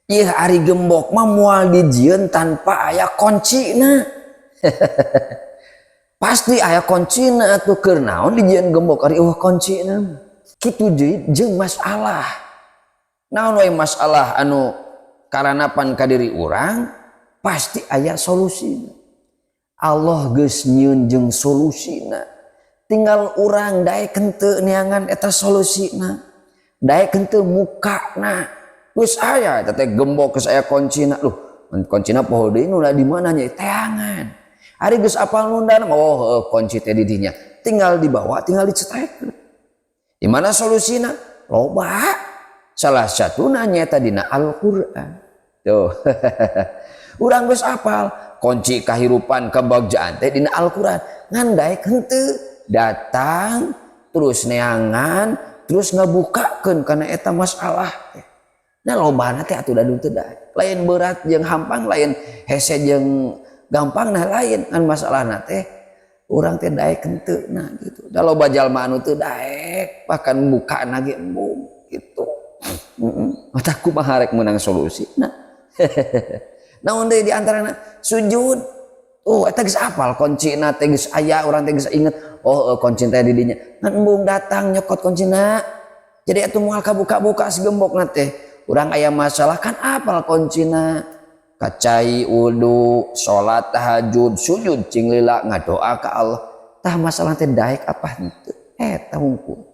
Ih, ari gembok mah moal dijieun tanpa aya kuncina. Pasti aya kuncina atuh. Keur naon dijieun gembok ari euweuh kuncina? Kitu jeung masalah. Naon wae masalah anu karanapan ka diri urang, pasti aya solusina. Allah geus nyieun jeung solusina. Tinggal urang daek henteu neangan eta solusina. Daek henteu mukana. Geus aya eta teh gembok, geus aya kuncina. Duh, kuncina poho deui nu di mana nya, teangan. Ari geus apal nundana, oh heuh, kunci teh di dinya. Tinggal dibawa, tinggal dicetekeun. Di mana solusina? Loba. Salah satuna nyaeta dina Al-Qur'an. Tuh. Urang geus apal kunci kahirupan kebagjaan teh dina Al-Qur'an. Ngan daek henteu datang terus neangan terus ngabukakeun kana eta masalah teh. Nah, lobana teh atuh dadung teu daek. Lain berat jeung hampang, lain hese jeung gampang, nah lain, ngan masalahna teh urang teh daek henteu, nah gitu. Da loba jalma anu teu daek, bahkan mukana ge embung gitu. Heeh. Matak kumaha rek meunang solusi? Nah. Naon deui di antarana? Sujud. Oh, eta geus apal kuncina teh, geus aya, urang teh geus inget. Oh, kunci teh di dinya. Ngan embung datang nyokot kuncina. Jadi atuh moal kabuka-buka si gembokna teh. Urang aya masalah kan apal kuncina. Ka cai wudu, salat tahajud, sujud cing lila ngadoa ka Allah. Tah, masalah teh daek apa henteu? Eta hungkul.